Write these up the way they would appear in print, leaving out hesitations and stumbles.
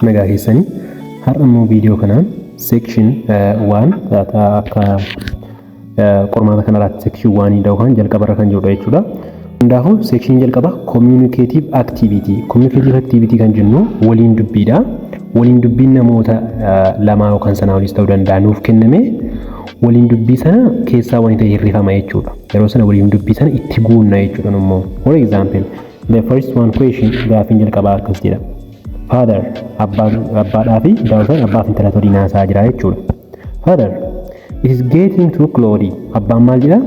Nagaa keessanii. Har'a immoo viidiyoo kanaan section 1 akka qormaata kanarraatti section 1 yookaan jalqabarra kan jirudha jechuudha. Hundaafuu section jalqaba communicative activity. Communicative activity kan jennu waliin dubbiidha. Waliin dubbiin namoota lamaa yookaan sanaa olis ta'uu danda'a nuuf kenname, waliin dubbii sana keessaa wanta hirrifama jechuudha. Yeroo sana waliin dubbii sana itti guunna jechuudha immoo. For example, the first one question, gaafiin jalqabaa akkas jedha. Father, abbaadhaa fi daughter, abbaa fi intala waliin haasaa jira jechuudha. "Father, it is getting too cloudy." Abbaan maal jedha?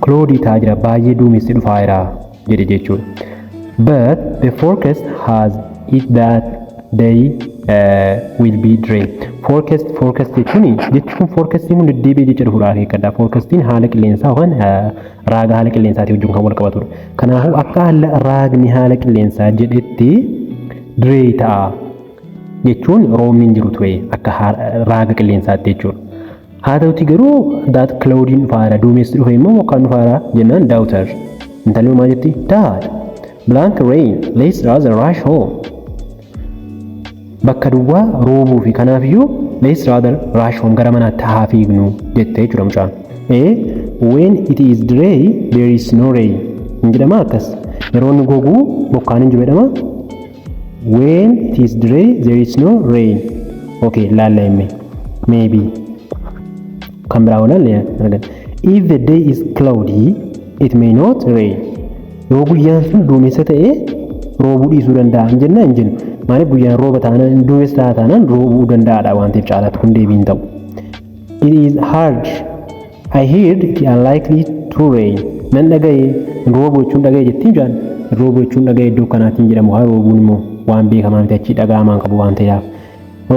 Cloudy ta'aa jira, baay'ee duumessi dhufaa jira jedhe jechuudha. "But the forecast has it that day will be dry." Forecast jechuun forecastiin kun deddeebi'ee jecha dhufuudha, akeekkadha. Forecastiin haala qilleensaa yookaan raaga haala qilleensaatii wajjin kan wal qabatudha. Kanaafuu akka haala raagni haala qilleensaa jedhetti dry ta'a jechuun roobni hin jiru ture akka raaga qilleensaatti jechuudha. Haa ta'uti garuu that cloudiin dhufaara, duumessi dhufe immoo bokkaan dhufaara jennaan, daughter, intalli maal jetti? "Dad, blank rain, let's rather rush home." Bakka duwwaa roobuu fi kanaafiyyuu let's rather rush home, gara manaatti haa fiignu jette jechuudha mucaan. A, when it is dry there is no rain hin jedhama akkas. Yeroo inni goguu bokkaan hin jiru jedhama. When it is dry there is no rain. Okay, laalla himme. Maybe kan biraa oolan argan. If the day is cloudy, it may not rain. Yoo guyyaan sun duumessa ta'e roobuu dhiisuu danda'a hin jenna? Hin jennu. Maaliif? Guyyaan rooba taanaan, duumessa ta'a taanaan roobuu danda'aadha waan ta'eef caalaatti kun deebii hin ta'u. It is hard. I heard it unlikely to rain. Nan dhagaye roobu jechuun dhagaye jettiin jaan, roobu jechuun dhagaye iddoo kanaatiin jedhamu haa roobuun immoo waan beekamaa miti, achii dhaga'amaan qabu waan ta'eef.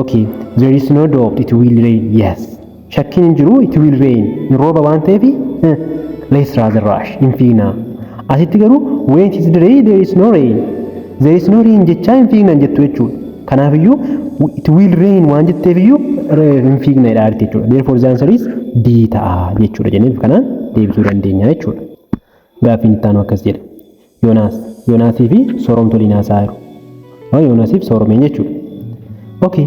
Okay, there is no doubt it will rain. Yes. Shakkiin hin jiru, it will rain. Hin rooba waan ta'eef let's rather rush. Hin fiignaa. Asitti garuu when it is dry there is no rain. There is no rain jechaa hin fiignan jettu jechuudha. Kanaafiyyuu it will rain waan jetteefiyyuu hin fiigna jedha jechuudha. Therefore, the answer is D ta'a jechuudha jennee kanaan deebisuu dandeenya jechuudha. Gaaffiin itti aanu akkas jedha. Yoonaas, Yoonaasii fi Sooromtu waliin haasa'aa jiru. Yoonaasii fi Sooromeen jechuudha. Okay.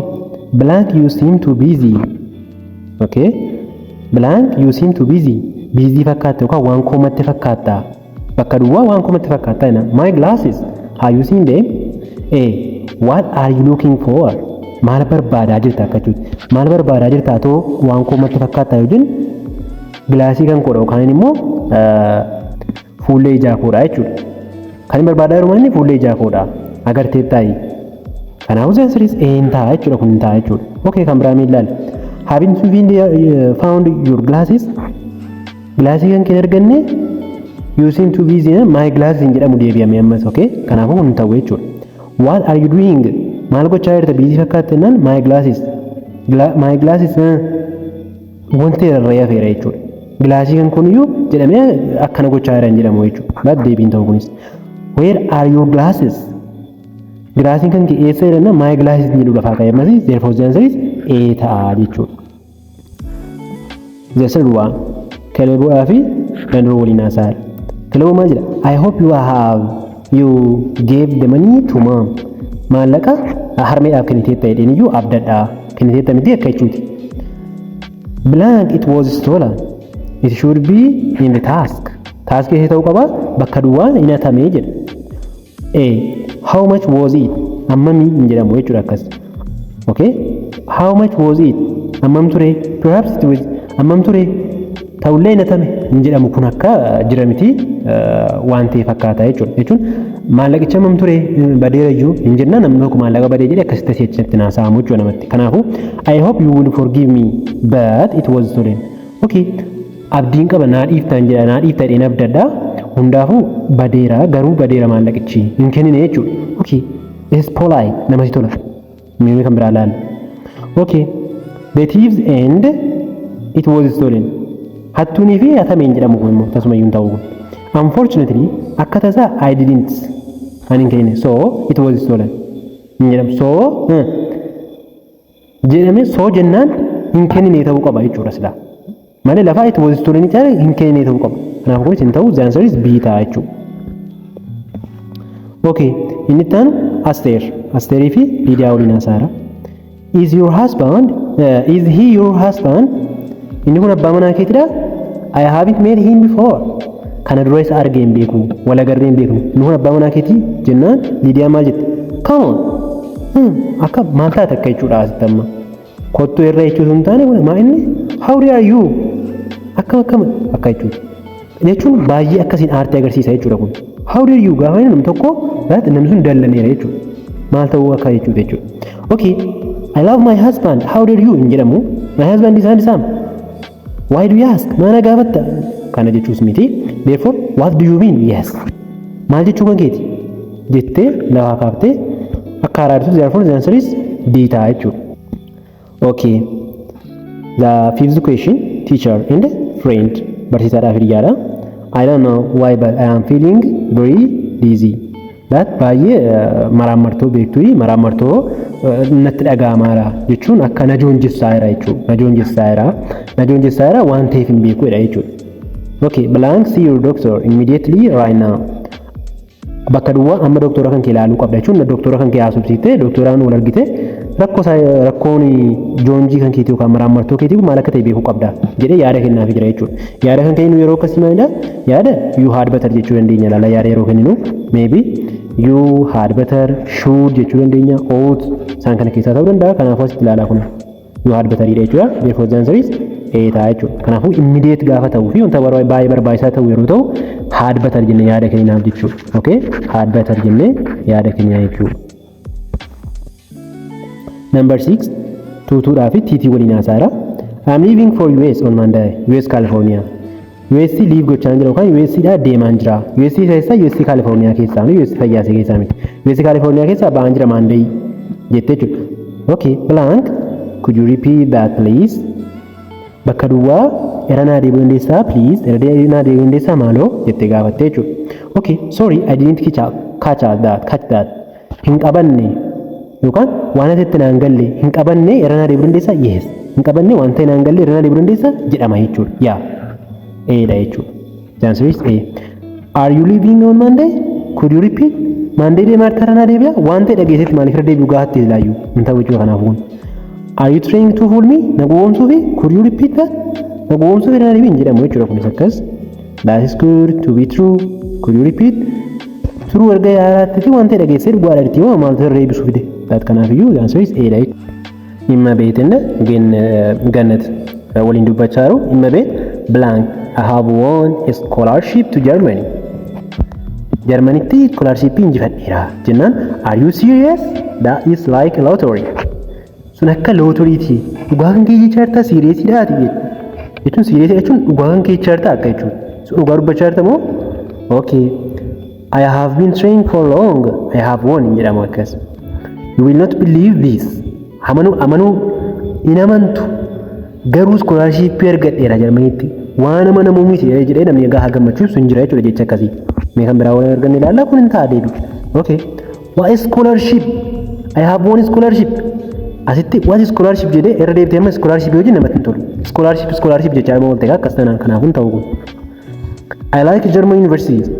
Blank, you seem to busy. Okay. Blank, you seem to busy. Busy fakkaatta yookaan waan koomatti fakkaatta. Bakka duwwaa waan koomatti fakkaatta jenna. My glasses. Have you seen them? A. What are you looking for? Maal barbaadaa jirta akka jechuuti. Maal barbaadaa jirta too waan koomatti fakkaatta yoo jennu, gilaasii kan koodha yookaan immoo fuullee ijaa koodha jechuudha. Kan inni barbaadaa jiru inni fuullee ijaa koodha. Agartee taa'i. Kanaafuu the answer is A ta'a jechuudha, kun ta'a jechuudha. Okay, kan biraa mee ilaali. Haven't you found your glasses? Gilaasii kan kee arganne? You seem to busy, my glasses hin jedhamu deebi'ame ammas, okay? Kanaafuu kun ta'u jechuudha. What are you doing? Maal gochaa jirta busy fakkaatte jennaan, my glasses. My glasses wanti rarra'ee hafeera jechuudha. Gilaasii kan kuniyyuu jedhamee akkana gochaa jiran jedhamu jechuudha. But deebiin ta'u kunis. Where are your glasses? Gilaasiin kan kee eessa jedhanna, my glasses jedhu lafaa ka'e ammas, therefore the answer is A ta'a jechuudha. The third one, Kaleboodhaa fi Danduroo waliin haasa'aa. Kaleboo maal jedha? "I hope you gave the money to mom." Maallaqa harmeedhaaf kenniteetta jedheen iyyuu abdadhaa. Kenniteetta miti akka jechuuti. Blank, it was stolen. It should be in the task. Task keessa ta'uu qaba, bakka duwwaan hin hatamee jedha. A. How much was it? Hammamii hin jedhamu jechuudha akkas. Okay? How much was it? Hammam ture? Perhaps it was, hammam ture? Ta'ullee hin hatame hin jedhamu, kun akka jira miti waan ta'e fakkaata jechuudha. Jechuun maallaqicha hammam ture, badeera iyyuu hin jenna, namni tokko maallaqa badee jedhe akkasitti asii achitti naasa'amu jechuudha namatti. Kanaafuu I hope you will forgive me, but it was stolen. Okay. Abdiin qaba naa dhiiftan jedha, naa dhiifta jedheen abdadha. Hundaafuu badeera, garuu badeera maallaqichi hin kennine jechuudha. Okay. It's polite, namatti tola. Mee kan biraa laalla. Okay. The thieves and it was stolen. Hattuunii fi hatameen jedhamu kun immoo tasuma iyyuu hin ta'u kun. Unfortunately, akka tasaa, I didn't, ani hin kennine, so it was stolen. Hin jedhamu so jedhame, so jennaan hin kennine ta'uu qaba jechuudha silaa. Malee lafaa it was stolen ta'e hin kennine ta'uu qaba. Kanaafuu kunis hin ta'u, the answer is B ta'a jechuudha. Okay, inni itti aanu Asteer. Asteerii fi Liidiyaa waliin haasaara. Is he your husband? Inni kun abbaa manaa keetidha? I haven't met him before. Kana dura isa argee hin beeku. Wal agarree hin beeknu. Inni kun abbaa manaa keetii jennaan Liidiyaan maal jette? Come on. Akka maal taate akka jechuudha asitti amma. Kottuu irra jechuutu hin taane, kun maa inni? How are you? Akkam akkam akka jechuudha. Jechuun baay'ee akkasiin aartii agarsiisa jechuudha kun. How dare you gaafa inni namni tokko namni sun dallaneera jechuudha. Maal ta'uu akka jechuudha jechuudha. Okay. I love my husband. How dare you hin jedhamu. My husband is handsome. Why do you ask? Maana gaafatta? Kana jechuus miti. Therefore, what do you mean? Yes. Maal jechuu kan keeti? Jettee lafaa kaaftee akka haraartu. Therefore, the answer is D ta'a jechuudha. Okay. The fifth question, teacher and friend. Barsiisaadhaaf hiriyaadha. I don't know why, but I am feeling very dizzy. That baay'ee maraammartoo beektuu maraammartoo natti dhaga'amaadha jechuun akka na joonjessaa jira jechuudha. Na joonjessaa jira. Na joonjessaa jira, waan ta'eef hin beekuudha jechuudha. Okay, blank, see your doctor immediately right now. Bakka duwwaa amma doktora kan kee ilaaluu qabda jechuun doktora kan kee haasofsiiftee, doktoraan wal argite, rakkoo isaa, rakkoon joonjii kan keetii yookaan maraammartoo keetii maal akka ta'e beekuu qabda jedhee yaada kennaafii jira jechuudha. Yaada kan kenninu yeroo akkasii maalidha? Yaada you had better jechuu dandeenya laala. Yaada yeroo kenninu maybe you had better, should jechuu dandeenya, ought, isaan kana keessaa ta'uu danda'a. Kanaafuu asitti ilaalaa, kun you had better dha jechuudha. Therefore, the answer is A ta'a jechuudha. Kanaafuu immediate gaafa ta'uu fi wanta baay'ee barbaachisaa ta'u yeroo ta'u had better jennee yaada kenninaaf jechuudha. Okay? Had better jennee yaada kennina jechuudha. Number 6, tuutuudhaa fi tiitii waliin haasaara. I'm leaving for US on Monday. US California. US leave gochaa jira yookaan US dhaa deemaan jira. US keessaa, US California keessaa, US fayyaasee keessaa miti. US California keessaa ba'aan jira Monday jettee jechuudha. Okay, blank, could you repeat that, please? Bakka duwwaa irra naa deebi'uu dandeessaa, please? Irra naa deebi'uu dandeessaa maaloo jettee gaafattee jechuudha. Okay, sorry, I didn't catch that. Hin qabanne yookaan waan asitti naan galle hin qabanne, irra naa deebi'uu dandeessaa? Yes. Hin qabanne, waan ta'e naan galle, irra naa deebi'uu dandeessaa jedhama jechuudha. Yaa. A dha jechuudha. The answer is A. Are you leaving on Monday? Could you repeat? Monday deemaa irra naa deebi'a? Waan ta'e dhageessetti maaliif irra deebi'u gaafatte ilaayyuu? Hin ta'u jechuudha kanaafuu kun. Are you trying to fool me? Na gowwoomsuufi? Could you repeat that? Na gowwoomsuufi, irra deebi'i hin jedhamu jechuudha kunis akkas. That is good to be true. Could you repeat? True erga yaalaatti fi waan ta'e dhageessee dhugaadha jettee moo maaltu irra deebisuu fide? That kanaafiyyuu the answer is A dha jechuudha. Dhimma beetinna Gannat waliin dubbachaa jiru. Dhimma beet blank, I have won a scholarship to Germany. Jarmanitti scholarship injifadheera jennaan, are you serious? That is like a lottery. Sun akka lootoriiti. Dhugaa kan kee jechaa jirta, seriousiidhaati jechuun, serious jechuun dhugaa kan kee jechaa jirta akka jechuudha. Sun dhugaa dubbachaa jirta moo? Okay. I have been trying for long. I have won hin jedhamu akkas. You will not believe this. Amanuu amanuu hin amantu. Garuu scholarshipii argadheera Jarmaniitti. Waan amanamuu miti jedhee namni gaafa gammachuuf sun jira jechuudha jecha akkasii. Mee kan biraa waan arganne ilaallaa, kun hin ta'a deebi. Okay. What is scholarship? I have won scholarship. Asitti what is scholarship jedhee irra deebitee amma scholarship wajjin namatti hin tolu. Scholarship, scholarship jechaa immoo oolte akkas tanaan, kanaafuu hin ta'u kun. I like German universities.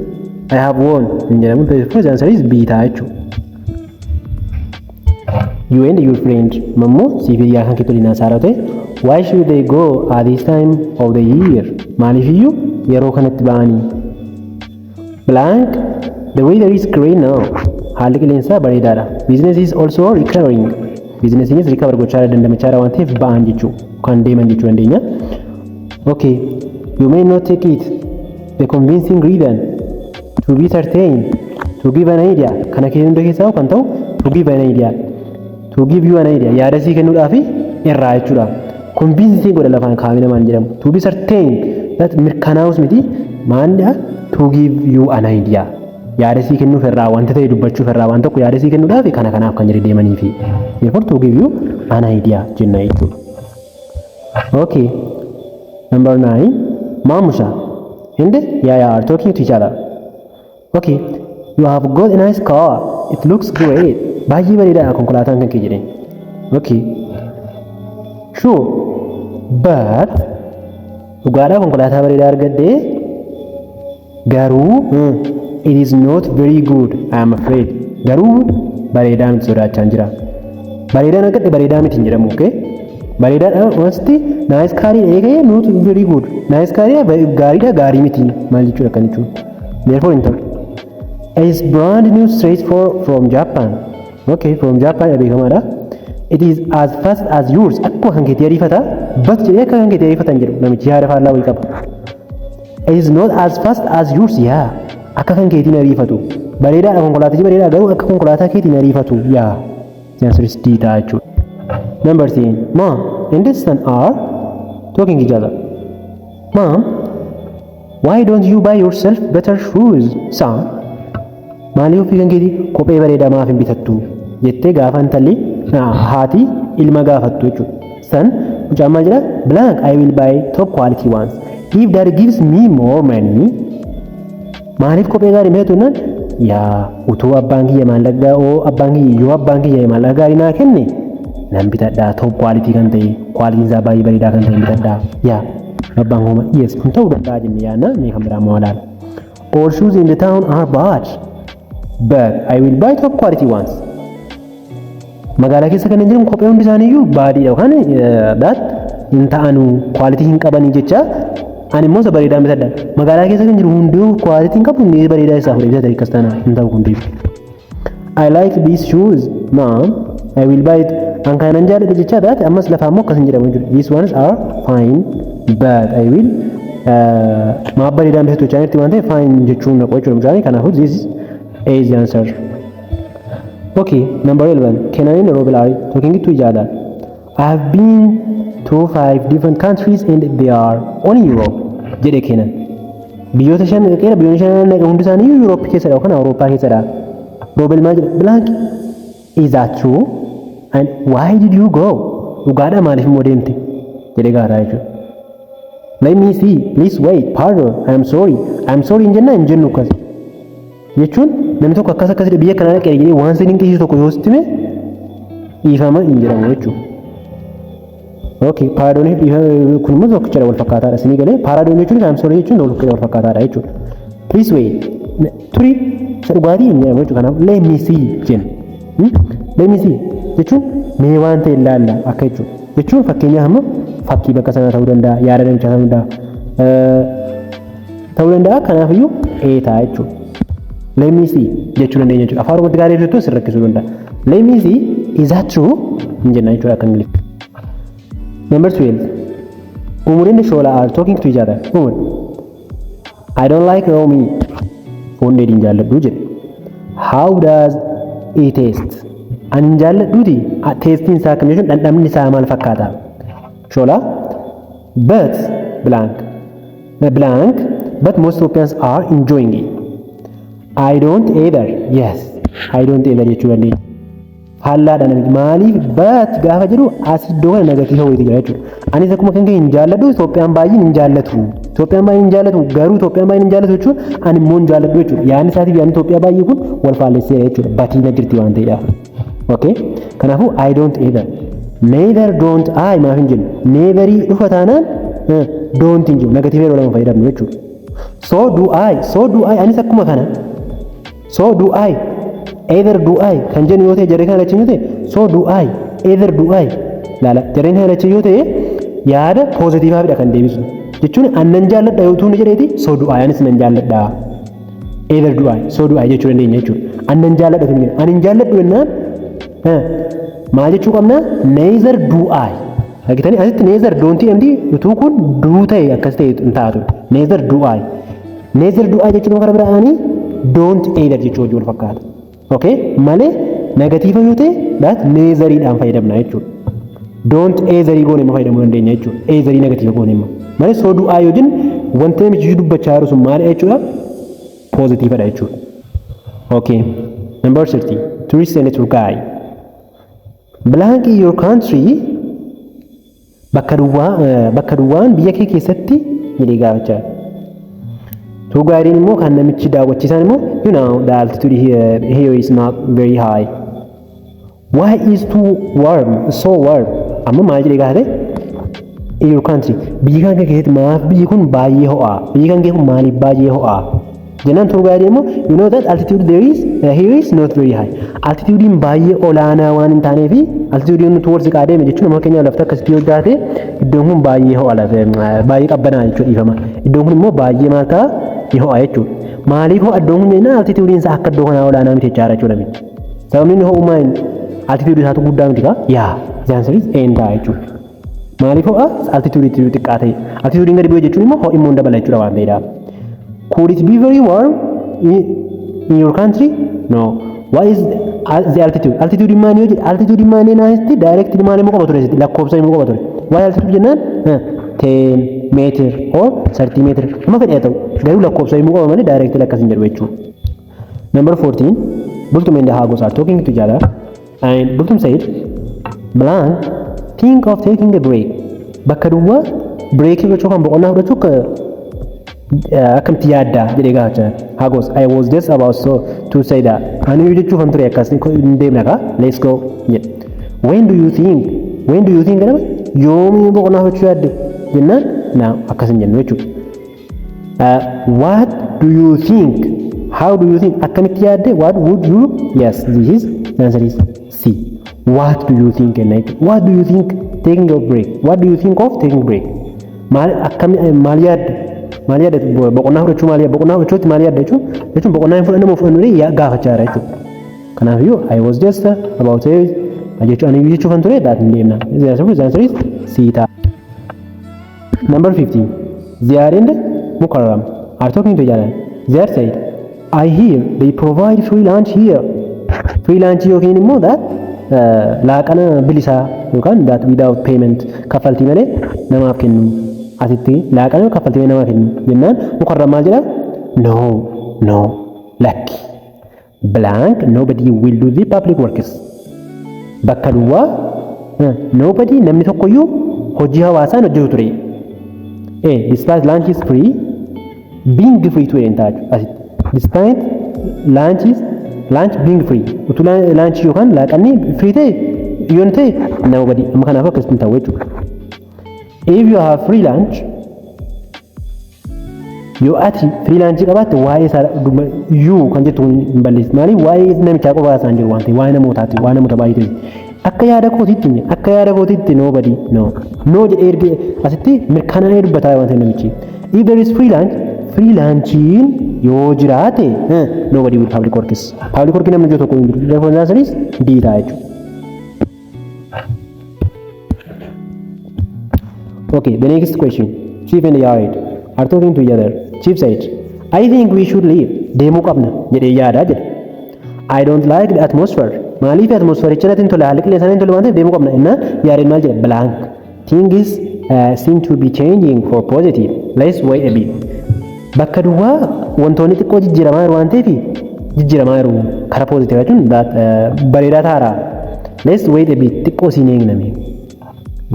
I have won hin jedhamu. The answer is B ta'a jechuudha. You and your friend mammoo siif hiriyaa kan keetti waliin haasaa ta'e, why should they go at this time of the year? Maaliifiyyuu yeroo kanatti ba'anii? Blank, the weather is great now. Haalli qilleensaa bareedaadha. Business is also recovering. Businessiinis recover gochaa dandamachaa waan ta'eef ba'an jechuu kan deeman jechuu dandeenya. Okay, you may not take it. The convincing reason, to be certain, to give an idea. Kana keessa hunda keessaa kan ta'u to give an idea. To give you an idea. Yaada sii kennuudhaaf irraa jechuudha. Convincing godha lafaan kaa'amee namaan jedhamu. To be certain that mirkanaa'us miti, maalidha? To give you an idea. Yaada sii kennuuf irraa, wanta ta'e dubbachuuf irraa, waan tokko yaada sii kennuudhaaf kana kanaaf kan jedhe deemaniifi. Therefore, to give you an idea jenna jechuudha. Okay. Number 9. Mamusha and Yaya are talking to each other. Okay. You have got a nice car. It looks great. Baay'ee bareedaadha konkolaataan kan kee jedheen. Okay. Sure. But dhugaadhaa konkolaataa bareedaa argadhee, garuu it is not very good, I am afraid. Garuu Bareedaa miti, sodaachaan jira. Bareedaan argadhe bareedaa miti hin jedhamu, okay? Bareedaadha wanti nice carii eegee not very good. Nice carii gaariidha, gaarii miti maal jechuudha kan jechuudha. Therefore hin ta'u. Is brand new straight from Japan. Okay, from Japan beekamaadha. It is as fast as yours. Akkuma kan keetii ariifata. But jedhee akka kan keetii ariifatan jedhu namichi yaada faallaa wayii qaba. It is not as fast as yours, yaa. Akka kan keetiin ariifatu. Bareedaadha, konkolaatichi bareedaa, garuu akka konkolaataa keetiin ariifatu, yaa. The answer is D ta'a jechuudha. Number 10. Mom and son are talking each other. Mom, why don't you buy yourself better shoes, son? Maaliif ofii kan keetii kophee bareedaa maaf hin bitattu jettee gaafa intalli haati ilma gaafattu jechuudha. Son, mucaan maal jedha? Blank, I will buy top quality ones if dad gives me more money. Maaliif kophee gaarii bitatu jennaan, yaa utuu abbaan kiyya maallaqa oo abbaan kiyya yoo abbaan kiyya maallaqa gaarii naa kenne nan bitadhaa, top quality kan ta'e, qualityn isaa baay'ee bareedaa kan ta'e bitadhaa. Yaa abbaan kooma, yes, kun ta'uu danda'a jenne yaadna. Mee kan biraa moo ilaala. All shoes in the town are bad, but I will buy top quality ones. Magaalaa keessa kanneen jiran kophee hundi isaaniiyyuu badiidha yookaan that hin ta'anu, quality hin qabanii jecha, ani immoo isa bareedaa bitadha. Magaalaa keessa kan jiru hunduu quality hin qabu, inni bareedaa isaa fuudhee bitata, akkas taana hin ta'u kun. I like these shoes, mom. I will buy it. An kanan jaalladha jecha taate ammas lafaa immoo akkas hin jedhamu jechuudha. These ones are fine, but I will maaf bareedaan bitatu jechaa jirti waan ta'eef fine jechuun naqu jechuudha mucaan. Kanaafuu this is A is the answer. Okay, number 11. Kenan and Robel are talking to each other. I have been to five different countries and they are all in Europe, jedhe Kenan. Biyyoota shan dhaqeera, biyyoonni shan dhaqe hundi isaanii Europe keessadha yookaan Awurooppaa keessadha. Robel maal jedha? Blank, is that true? And why did you go? Dhugaadha, maaliif immoo deemte? Jedhee gaafataa jechuudha. Let me see, please wait, pardon, I am sorry. I am sorry hin jennaa, hin jennu akkas. Jechuun namni tokko akkas akkas biyya kanaa dhaqee jedhee waan si dinqisiisu tokko yoo sitti hime dhiifama hin jedhamu jechuudha. Okay, pardon kun immoo tokkichadha, wal fakkaataadha. Isinii galee? Pardon jechuun I am sorry jechuun wal fakkaataadha jechuudha. Please wait. Turi, isa dhugaatii hin jedhamu jechuudha. Kanaaf let me see jenna. Let me see jechuun mee waan ta'e ilaalla akka jechuudha. Jechuun fakkeenyaaf amma fakkii bakka sanaa ta'uu danda'a, yaada namichaa ta'uu danda'a. Ta'uu danda'a, kanaafiyyuu A ta'a jechuudha. Let me see jechuu dandeenya jechuudha. Afaan Oromootti gaarii ibsitu si rakkisuu danda'a. Let me see, is that true? Hin jenna jechuudha akka Ingiliffaa. Number 12. Umar and Shola are talking to each other. Umar, I don't like raw meat. Foon dheedhii hin jaalladhu jedhe. How does it taste? Ani hin jaalladhuuti. Tasteiin isaa akkam jechuun dhandhamni isaa maal fakkaata? Shola, but blank. Blank, but most Ethiopians are enjoying it. I don't either. Yes, I don't either jechuu dandeenya. Faallaadha namichi. Maaliif? But gaafa jedhu as iddoo kana negative wayiitu jira jechuudha. Anis akkuma kan kee hin jaalladhu, Itoophiyaan baay'een hin jaallatu. Itoophiyaan baay'een hin jaallatu, garuu Itoophiyaan baay'een hin jaallatu jechuun ani immoo hin jaalladhu jechuudha. Yaadni isaatiif yaadni Itoophiyaa baay'ee kun wal faallesseera jechuudha. Butiin jirti waan ta'eedhaaf. Okay? Kanaafuu I don't either. Neither don't I maaf hin jennu. Neitherii dhufa taanaan don't hin jiru. Negative yeroo lama fayyadamnu jechuudha. So do I. So do I. Anis akkuma kana. So do I. Either do I kan jennu yoo ta'e, jarreen kana lachan yoo ta'e, so do I. Either do I. Laala, jarreen kana lachan yoo ta'e yaada positiveaafidha kan deebisu. Jechuun an nan jaalladha yoo tuuni jedheeti, so do I, anis nan jaalladha. Either do I, so do I jechuu dandeenya jechuudha. An nan jaalladha tun jedhe. Ani hin jaalladhu jennaan maal jechuu qabna? Neither do I. Argitanii, asitti neither don't jedhamti, utuu kun do ta'e akkas ta'e hin taatu. Neither do I. Neither do I jechuun karaa biraanii don't either jechuu wajjin wal fakkaata. Okay? Malee negative yoo ta'e that neitheriidhaan fayyadamna jechuudha. Don't eitherii goone immoo fayyadamuu dandeenya jechuudha. Eitherii negative goone immoo. Malee so do I yoo jennu wanti namichi dubbachaa jiru sun maal jechuudha? Positiveadha jechuudha. Okay. Number 30. Tourist and tour guide. Blank in your country, bakka duwwaa, bakka duwwaan biyya kee keessatti jedhee gaafachaa. Tour guidein immoo kan namichi daawwachiisan immoo, you know the altitude here is not very high. Why is too warm, so warm? Amma maal jedhee gaafate? In your country, biyyi kan kee keessatti maaf biyyi kun baay'ee ho'a? Biyyi kan kee kun maaliif baay'ee ho'a? Jennaan tour guide immoo, "You know that altitude there is here is not very high." Altituudiin baay'ee olaanaa waan hin taaneef, altituudiin towards siqaa deeme jechuun, amma fakkeenyaaf lafti akkasitti yoo jiraate, iddoon kun baay'ee ho'a, lafa baay'ee qabbanaa jechuudha, dhiifama. Iddoon kun immoo baay'ee maal ta'a? Ni ho'a jechuudha. Maaliif ho'a iddoon kun jennaan, altituudiin isaa akka iddoo kanaa olaanaa miti jechaadha jechuudha miti. Sababni inni ho'u maal? Altituudii isaatu guddaa miti kaa? Yaa, the answer is A ta'a jechuudha. Maaliif ho'a? Altituudiitti xiqqaa ta'e. Altituudiin gadi bu'e jechuun immoo ho'i immoo hin dabala jechuudha waan ta'eedhaaf. Could it be very warm in your country? No. What is the altitude? Altitude maal yoo jedhe, altitude maal naasitti direct maal immoo qaba ture, lakkoofsa immoo qaba ture. Why altitude jennaan 10 meter or 30 meter amma fedhe haa ta'u, garuu lakkoofsa immoo qaba malee direct akkas hin jedhu jechuudha. Number 14. Bultum and Hagos are talking to each other and Bultum said, "Blank think of taking a break." Bakka duwwaa breakii gochuu kan boqonnaa fudhachuu akkamitti yaaddaa jedhee gaafachaa. Hagos, "I was just about so to say that." Ani jechuuf kan ture akkas, hin deemna kaa, let's go jedhe. When do you think? When do you think jedhama? Yoomii boqonnaa fudhachuu yaadde jennaan, na akkas hin jennu jechuudha. What do you think? How do you think? Akkamitti yaadde? What would you? Yes, this is the answer is C. What do you think jenna jechuudha. What do you think taking a break? What do you think of taking break? Maal akkami maal yaadde? Maal yaadde boqonnaa fudhachuu, maal yaadde boqonnaa fudhachuutti maal yaadde jechuun boqonnaa hin fudhanne moo fudhannu gaafachaa jira jechuudha. Kanaafiyyuu "I was just about it" jechuun ani jechuuf kan ture that hin deemna. The answer is C ta'a. Number 15. Ziyar and Mukarram are talking to each other. Ziyar said, "I hear they provide free lunch here." Free lunch yookiin immoo that laaqana bilisaa yookaan that without payment, kaffaltii malee namaaf kennu. Asitti laaqana kaffaltii malee namaaf kennu jennaan, Mukarram maal jedha? No, lakki. Blank nobody will do the public works." Bakka duwwaa nobody, namni tokkoyyuu hojii hawaasaan hojjetu ture. A. Despite lunch is free, being free to enter asitti. Despite lunch being free. Utuu lunch yookaan laaqanni free ta'e yoon ta'e, nobody amma kanaaf akkasitti hin ta'u jechuudha. If you have free lunch, yoo ati free lunch qabaatte, waa'ee isaa you kan jettu hin balleessi. Maaliif? Waa'ee namichaa qofaa isaan jiru waan ta'eef, waa'ee namootaati, waa'ee namoota baay'eeti. Akka yaada kootitti nobody, no no jedhee erge asitti mirkanaa'ee dubbataa waan ta'eef namichi. If there is free lunch, free lunchiin yoo jiraate, nobody will public works. Public work namni hojjetu tokko hin jiru. Therefore the answer is D ta'a jechuudha. Okay, the next question. Chief and Yared are talking to each other. Chief said, "I think we should leave." Deemuu qabna jedhee yaadaa jedhe. "I don't like the atmosphere." Maaliif? Atmosfericha natti hin tolle, haalli qilleensaa natti hin tolle waan ta'eef deemuu qabna. Innaa Yared maal jedhe? "Blank. Things seem to be changing for positive. Let's wait a bit." Bakka duwwaa wantoonni xiqqoo jijjiiramaa jiru waan ta'eef, jijjiiramaa jiru karaa positive jechuun bareedaa taara. Let's wait a bit, xiqqoo siin eegname.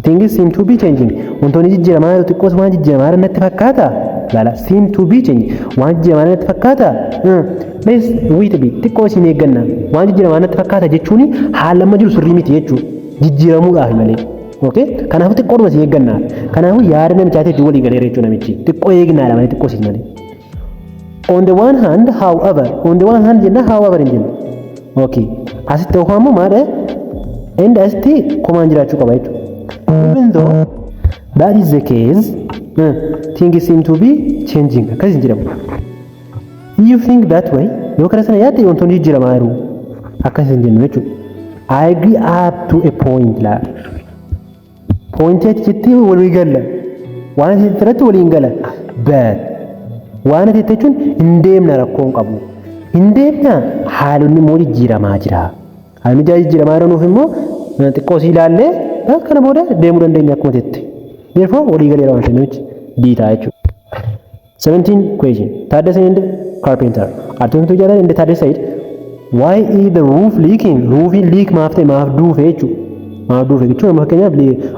Things seem to be changing. Wantoonni jijjiiramaa jiru, xiqqoos waan jijjiiramaa jiru natti fakkaata. Laala, seem to be changing. Waan jijjiiramaa natti fakkaata. Let's wait a bit. Xiqqoo siin eegganna. Waan jijjiiramaa natti fakkaata jechuun haala amma jiru sirrii miti jechuudha. Jijjiiramuudhaaf malee. Okay? Kanaafuu xiqqoodhuma siin eeggannaa. Kanaafuu yaada namichaatiif walii galeera jechuudha namichi. Xiqqoo eegnaadha malee, xiqqoo siin malee. On the one hand, however, on the one hand jenna, however hin jennu. Okay. Asitti yookaan immoo maadha? And asitti komaan jiraachuu qaba jechuudha. Even though that is the case, things seem to be changing. Akkas hin jedhamu. You think that way, yoo kana sana yaadde, wantoonni jijjiiramaa jiru. Akkas hin jennu jechuudha. I agree up to a point laa. Pointii ati jettee walii galla. Waan ati irratti waliin gala. But waan ati jette jechuun hin deemna, rakkoo hin qabu. Hin deemna, haalonni immoo jijjiiramaa jira. Haalonni jijjiiramaa jiranuuf immoo xiqqoo si ilaallee kana booda deemuu dandeenya akkuma jette. Therefore walii galeera waan ta'eef namichi D ta'a jechuudha. 17 question. Tadesse and Carpenter are talking to each other and Tadesse said, "Why is the roof leaking?" Roofiin leak maaf ta'e, maaf duufe jechuudha. Maaf duufe jechuun amma fakkeenyaaf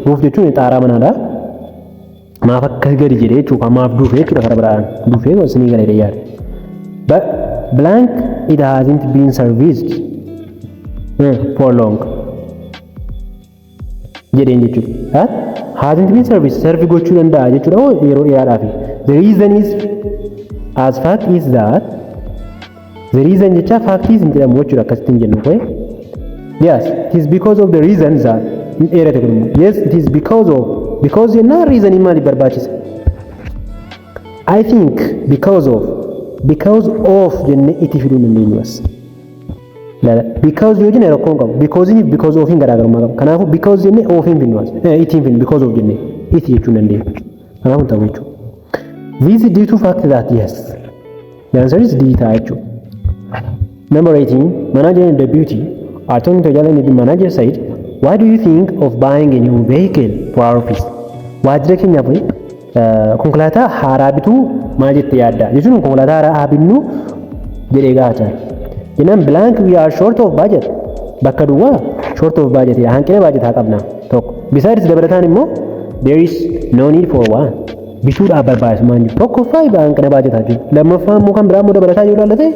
roof jechuun xaaraa manaadha. Maaf akkas gadi jedhee jechuudha, maaf duufe jechuudha, karaa biraan duufee isinii galee yaada. But blank it hasn't been serviced for long jedheen jechuudha. Hasn't been serviced, serve gochuu danda'a jechuudha yeroo dheeraadhaaf. The reason is as fact is that The reason jecha factiis hin jedhamu jechuudha, akkasitti hin jennu koo. Yes, it is because of the reason that hin dheerate kun immoo. Yes, it is because of, because jennaan reason maaliif barbaachisa? I think because of, because of jennee itti fiduu dandeenyu as. Laala, because yoo jenne rakkoo hin qabu. Because because of hin garaagarummaa qaba. Kanaafuu because jennee of hin finnu as. Itti hin finnu, because of jennee itti jechuu dandeenya. Kanaafuu ta'u jechuudha. This is due to fact that, yes. The answer is D ta'a jechuudha. Number 18, manager and deputy are talking to each other and the manager said, "Why do you think of buying a new vehicle for our office?" Waajjira keenyaaf konkolaataa haaraa bituu maal jettee yaadda? Jechuun konkolaataa haaraa haa binnu jedhee gaafachaa. Jennaan blank we are short of budget. Bakka duwwaa short of budget, hanqina baajetaa qabna tokko. Besides, dabalataan immoo, there is no need for one. Bituudhaaf barbaachisummaan jiru. Tokkoffaa hanqina baajetaa jiru. Lammaffaa immoo kan biraa immoo dabalataa yoo ilaallate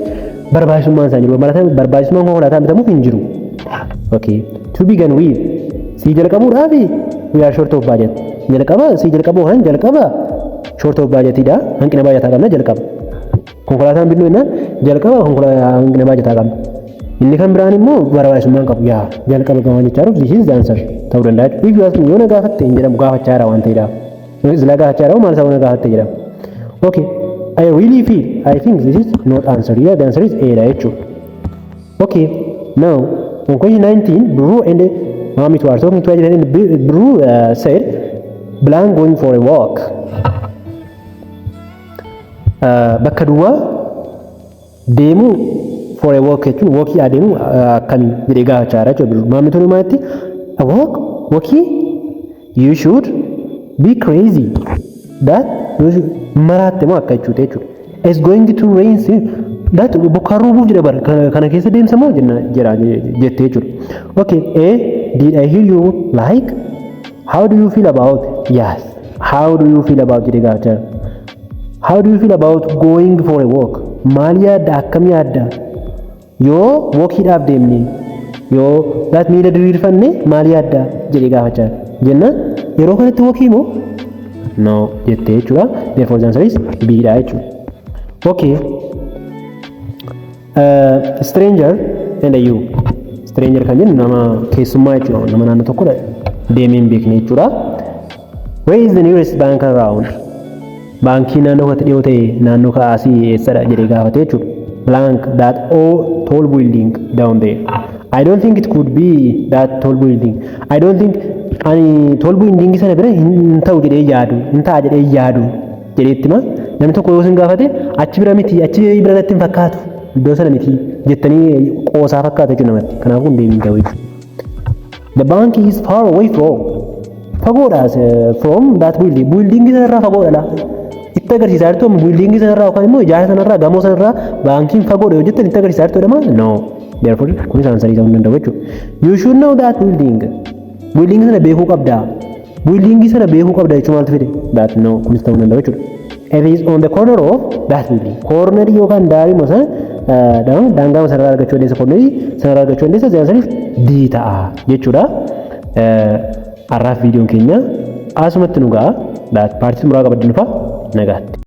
barbaachisummaan isaa jiru. Barbaachisummaan konkolaataa bitamuuf hin jiru. Okay. To begin with, si jalqabuudhaaf, we are short of budget. Jalqaba si jalqabuu kan jalqaba short of budgetidha. Hanqina baajetaa qabna jalqaba. Konkolaataan binnu jennaan jalqaba hanqina baajetaa qabna. Inni kan biraan immoo barbaachisummaan qabu. Yaa jalqaba gamaa jechaa jiruuf this is the answer ta'uu danda'a. If you ask me, yoo na gaafatte hin jedhamu, gaafachaa jira waan ta'eedhaaf. Sila gaafachaa jira maal isaa na gaafatte jedhama. Okay. I really feel, I think this is not answer here. The answer is A dha jechuudha. Okay. Now on question 19, Brew and Mamitu are talking to each other and Brew said, blank going for a walk. Bakka duwwaa deemuu, for a walk jechuun walkii adeemuu akkamii jedhee gaafachaa jira jechuudha. Maamituun maalitti? A walk, walkii, you should be crazy, that maraatte moo akka jechuudha jechuudha. It's going to rain soon. That bokkaan roobuuf jedha bara kana keessa deemsa moo jenna jedha jettee jechuudha. Okay, A, did I hear you like? How do you feel about? Yes. How do you feel about jedhee gaafachaa jira. How do you feel about going for a walk? Maal yaadda, akkam yaadda? Yoo walkiidhaaf deemne, yoo that miila diriirfanne maal yaadda jedhee gaafachaa jira. Jennaan yeroo kanatti walkii moo? No jettee jechuudha. Therefore the answer is B dha jechuudha. Okay. Stranger and you. Stranger kan jennu nama keessummaa jechuudha. Nama naannoo tokko deemee hin beekne jechuudha. Where is the nearest bank around? Baankii naannoo kanatti dhiyoo ta'e naannoo kaasii eessadha jedhee gaafate jechuudha. Blank that all tall building down there. I don't think it could be that tall building. I don't think, ani tall building sana bira hin ta'u jedhee yaadu, hin ta'a jedhee yaadu jedheetti ma namni tokko yoo isin gaafate achi bira miti, achi bira natti hin fakkaatu, iddoo sana miti jettanii qoosaa fakkaata jechuudha namatti. Kanaafuu hin deebiin ta'u jechuudha. The bank is far away from, fagoodha, from that building, building sanarraa fagoodha laa. Itti agarsiisaa jirtu building sanarraa yookaan immoo ijaarsa sanarraa, gamoo sanarraa baankiin fagoodha yoo jettan itti agarsiisaa jirtu jedhama? No. Therefore kunis answerii ta'uu hin danda'u jechuudha. You should know that building. Building sana beekuu qabda. Building sana beekuu qabda jechuun maaltu fide? That, no, kunis ta'uu hin danda'u jechuudha. It is on the corner of that building. Corner yookaan daarii sana, daangaa sanarraa argachuu dandeessa, cornerii sanarraa argachuu dandeessa. The answer is D ta'a jechuudha. Har'aaf viidiyoon keenya asumatti nu ga'a. Partii xumuraa qabadde dhufa, nagaatti.